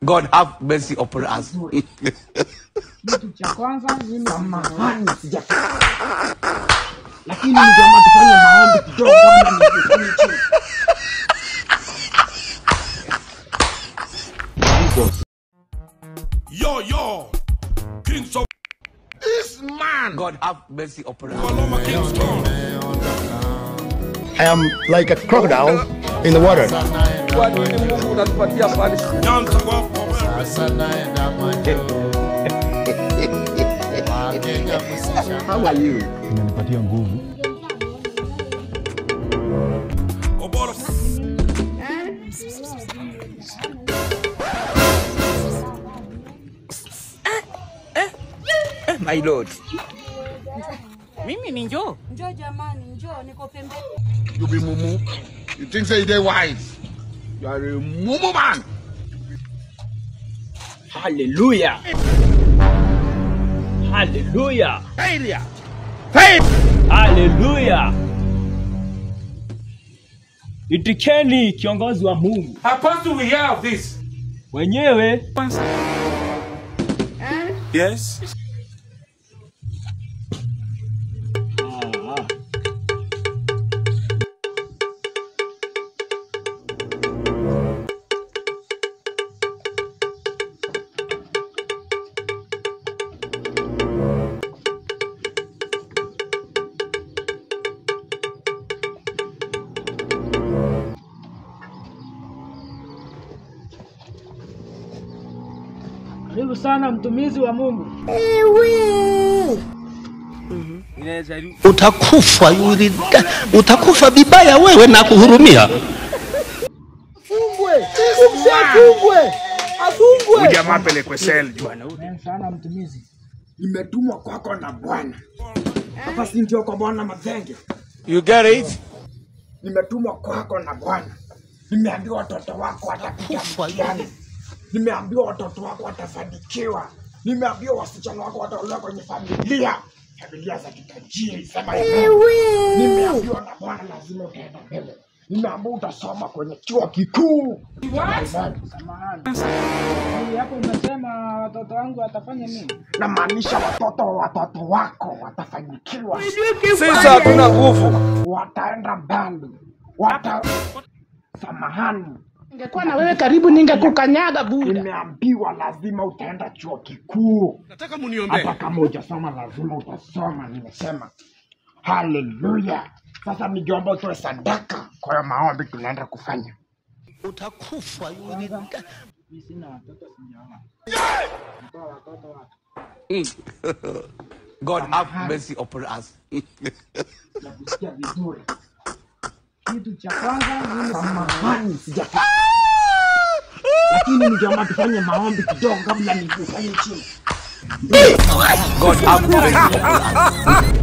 God have mercy upon us. Kitu cha kwanza mimi samahani sijafika. Lakini ningeomba tufanye maombi kidogo kabla nifanye chini. Yo yo, Kings of this man. God have mercy upon us. I am like a crocodile in the water. Kwa nini Mungu unatupatia punishment? How are you? Inanipatia nguvu. My lord. Mimi ni njoo. Njoo jamani, njoo niko pembeni. You be mumu. You think say they wise. You are a mumu man. Hallelujah. Hallelujah. Failure. Fail. Hallelujah. Itikeni kiongozi wa Mungu. Apostle, we hear of this. Wenyewe. Yes. Karibu sana mtumizi wa Mungu. Utakufa, utakufa bibaya wewe na kuhurumia. Afungwe. Afungwe. Afungwe. Ujamaa pelekwe sel bwana. Sana mtumizi. Nimetumwa kwako na Bwana. Hapa si ndio kwa Bwana Mathenge. You get it? Nimetumwa kwako na Bwana. Nimeambiwa watoto wako watapita mtihani. Nimeambiwa watoto wako watafanikiwa. Nimeambiwa wasichana wako wataolewa kwenye familia, familia za kitajiri. Sema amen. Nimeambiwa na Bwana lazima utaenda mbele. Nimeambiwa utasoma kwenye chuo kikuu. Samahani. Hapo umesema watoto wangu watafanya nini? Namaanisha watoto wa watoto wako watafanikiwa. Sisi hatuna nguvu. Wataenda mbali. Samahani. Ningekuwa na wewe karibu ningekukanyaga buda. Nimeambiwa lazima utaenda chuo kikuu. Nataka muniombee. Hata kama hujasoma lazima utasoma, nimesema. Haleluya. Sasa ningeomba utoe sadaka kwa hiyo maombi tunaenda kufanya. Utakufa. Mimi sina watoto, sijaoa. Natoa watoto wapi? God have mercy upon us. Nakusikia vizuri. Kitu cha kwanza mimi samahani sijafika. Lakini ningeomba tufanye maombi kidogo kabla nifanye chini. God have mercy upon us.